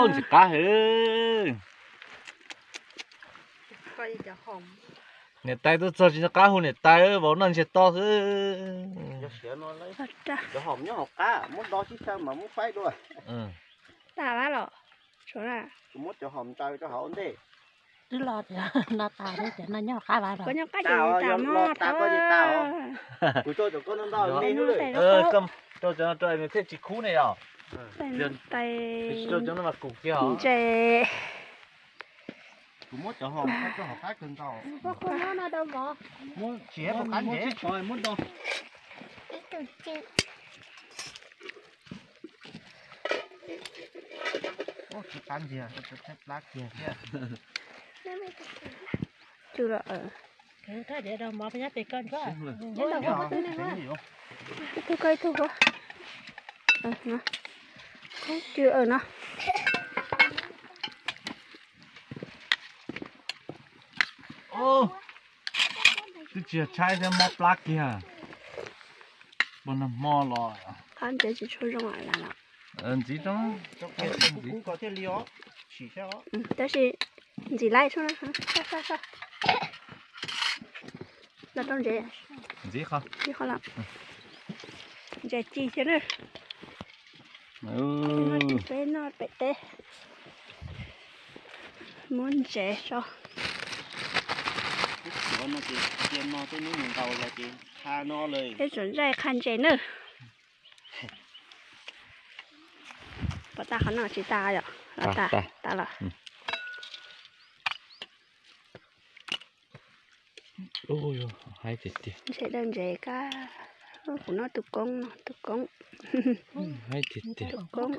Ntxim qab heev. Niam tais tuaj txog tsis nco qab hu niam tais, vauv noj ntsiag to xwb. Cov hom nyob hauv qab, muab do sib xyaw mas muab faib dua. Tas lawm los? Muab cov hom ntaws rau hauv ntej. Twb los no tas, cov no nyob hauv qab vas los? Koj nyob qab ces tas mog, tas koj ces tas os. Kuv rau cov koj no ntau me hnub lawm. Rau cov no rau nws thiaj tsis khub ne yom. Rau cov no mas kum kiag os. Ntses. Kuv muab cov hom rau hauv qab kawg ntau. Muab tsis muab qab ntses, muab do. Tsis qab ntses, plab kiag thiab. Ib tug koj, ib tug koj. Qoob cw no. Twb tsis yog tshaib thiab, mob plab kiag. Npaj nag hmo los. Qab ntses tsis tshua zoo lawm. Ntxiv rau, ntxiv kom thiaj li os. Tab sis ntxiv laij tshua. Los rau ntses. Ntxiv qhov, ntxiv qhov los. Ntses ci thiab na. Peb noj pem teb. Muab ntses tso. Peb tsuas nqaij qha ntses na. Pom tas qhov no tsis tas yom? Los tas, tas los. Ntses daw ntses kab. Kuv noj tus koob no, tus koob. Tus koob.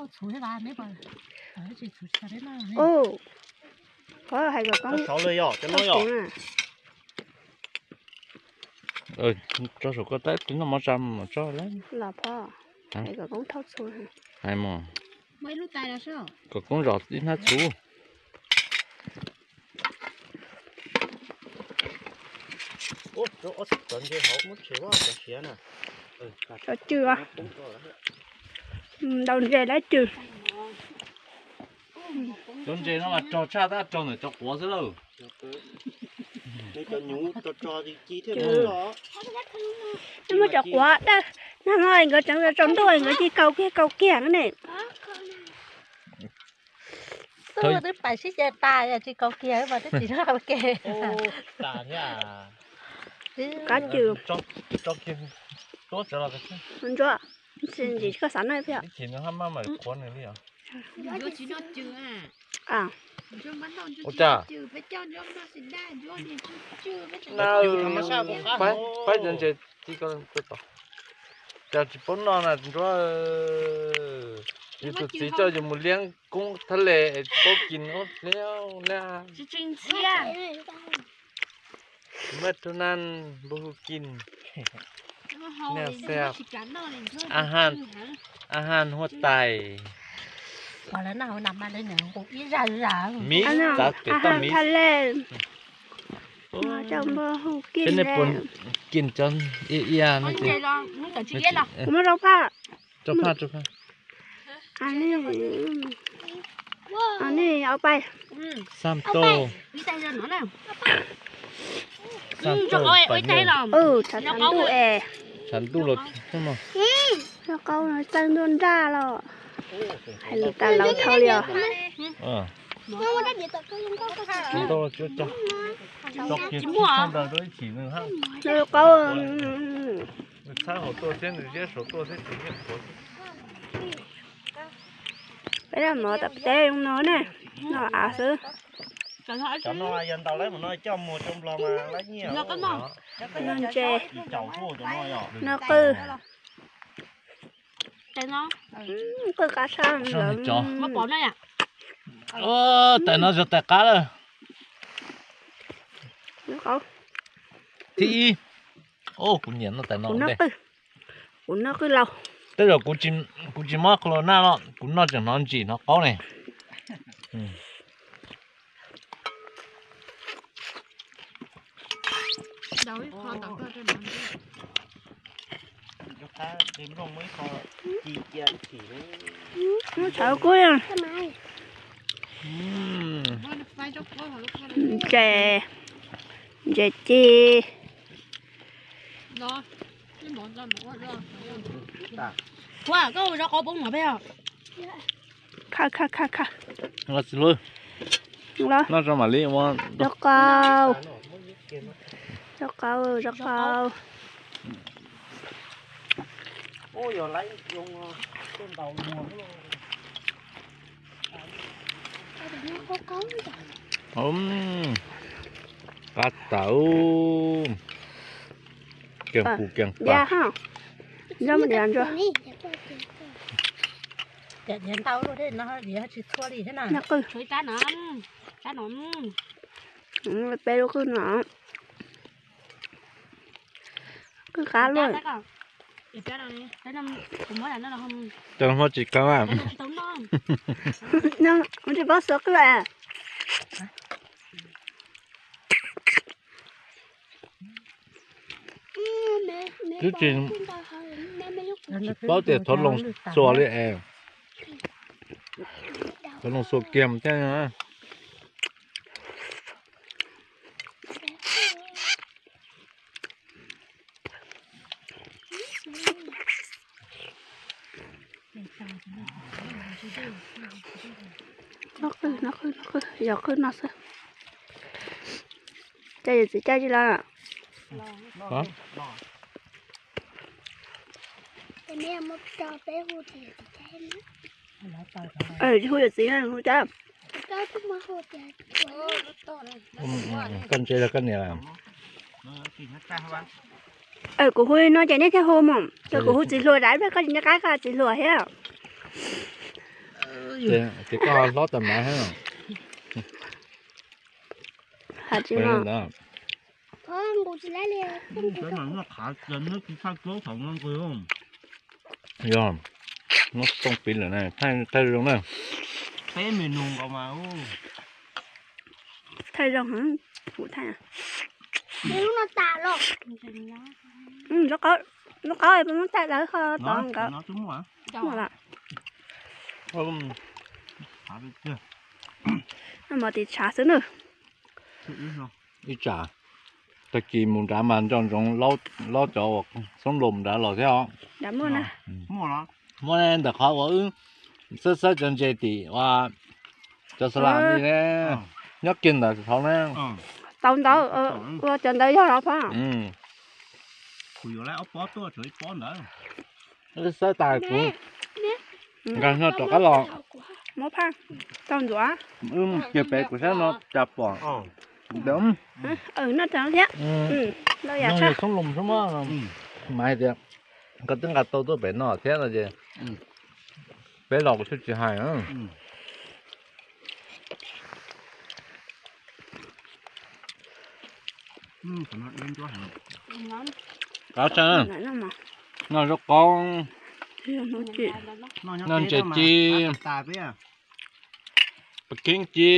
Ub, qhov hais kom koob. Tso saum koj tab sis noj mov tsa mas tso lawm. Los phoj, hais kom koob thauj txhuv. Hais mas kom koob zom ib hnab txhuv. Tso cw, ntaus ntses lab cw. Cov ntses no mas rog tshaj tab rog ntawm cov quav xwb lauj. Muab cov quav dawb, nag hmo nkawd tseem tsaus ntuj nkawd cia li kaus kiag kaus kiag ne. Xub twb pais sib ce tas yog tsis kaus kiag mas twb tsis kaus kiag. Qab cw. Ntsuab, ntsis koj xav noj thiab. Ua cas? Faib cov ntses ti ko, cas tsis paub noj na Ntsuab. Yus tus txiv coj yus mus liab koob thab le tsis paub kis liab. Maj rau nan npu hu kis. Naj xeas. A han huaj tais. Miv txav pem toj miv. Peb nej puas kis cov ia ia no ces. Rau phaj, rau phaj. Xab toj. Xab toj pais ntuj es. Tshav ntuj los. Qau txawj ntuj nraj los. Hais lus tas laus dhau li os. Ntau cuab cag. Nws qau. Txhab hauv tuaj thiab nws ziab saum tuaj thiab tsis nyiam qhuav. Peb noj mov tom teb no ne, noj av xwb. Cov no yog ntaus lawm mus no coj muag rau Nplog mas lawv nyiam. Noj ntses, noj qwj. Qwj qab tshaj lawm. Tais no yog tais qab lawm. Thib ib. Kuv nyiam noj tais no. Kuv noj qwj laus. Tej zaum kuv tsis mob qhov los naj los kuv noj tseem hnov ntsim hnov qaub ne. Muab tshawv kub. Ntses, ntses ci. Ua koj ua zaub qau poob mov peb os. Khaj khaj khaj khaj. Los txiv hlub. Los. Noj tso mam li ua. Zaub qau. Zaub qau, zaub qau. Qab tas. Kiag pus kiag pas. Peb lub qwj no. Qwj qab luaj. Cov hmoob tsis kawg. Tsis paub xuav qwj. Twb tsis, tsis paub tias thov loo xuas li es. Thov loo xuas kiag thiab. Noj qwj, noj qwj, noj qwj, yog qwj noj xwb. Caij yawm txiv caij tsis los? Hu yawm txiv hu caij. Koj ntse los koj niam. Kuv hu no ces nej thiaj hu mus, ces kuv hu txiv hluas dab, koj tsis nco qab koj txiv hluas thiab. Ces koj hlob tas mas thiab. Yog, muab xoo piv lawm na, thaij zoo na. Peb mus nus nkaus mas. Thaij zoo heev, kuv thaij. Zaub qaub, zaub qaub muab thaij lawv ho tod nkawd. Muaj lawm. Noj mov tiv tshav xwb na. Ib tsam tag kis mus nrad mas nco ntsoov laub cov uas xoob los nrad los thiab os. Muaj ntawm qhov uas wb xawb xawb cov ntses tim uas cov xa las li ne, nyob kiag ntawd thaum ne. Tau ntawd, ua cov ntawd yog los pab. Xawb tas kuv nkag no rov qab los. Muab phaj tau ntxuav. Wb mus kiag pem kuv saib no cas pom. Noj tas thiab. Xoob los xwb mas, mas hais tias koj twb nqa tau tuaj pem no thiab no ces peb los kuv thiaj tsis hais. Qab tshaj, noj zaub qaub, noj ntses ci, pas kheeb ci,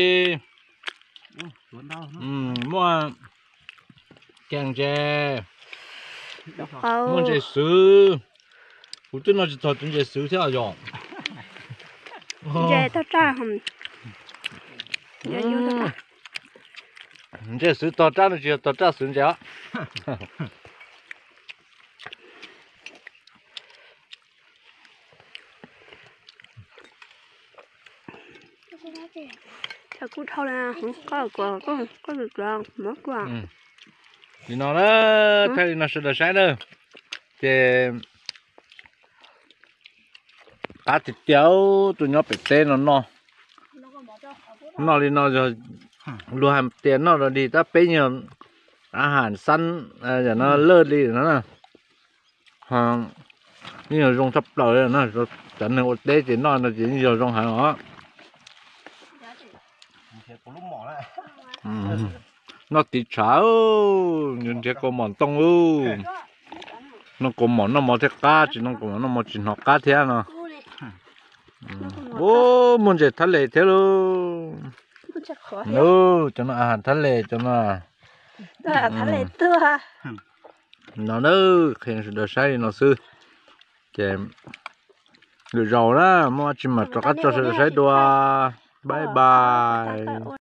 muaj kev ntses, muaj ntses xwb. Kuv twb noj tsis txog tus ntses xwb thiab yog. Ntses tog raj, ntses xwb tog raj no tsis yog tog raj xwb ntses os. Kuj dhau li, koj, koj, koj, koj, mov koj. Li no na, thaij li no sawv daws saib na. Ces qab tiag tiag, tus nyob pem teb no noj. Noj li no yog luag hais tias noj rau dig tab peb nyuag a has xab, yam no lawj li no na. Yeej yog zoo tshaj plaws li na, cov neeg ua teb ces noj no ces yeej yog zoo heev os. Noj tiv tshav, nrhiav kaus mom ntoo. Noj kaus mom noj mov thiaj qab, tsis noj kaus mom noj mov tsis hnov qab thiab no. Ub, muaj ntses thab les thiab lauj. Cov no a has thab les cov no. No na, qhia sawv daws saib li no xwb. Ces lwm zaus na, muaj dab tsi mam rov qab tso sawv daws saib dua. Bye bye.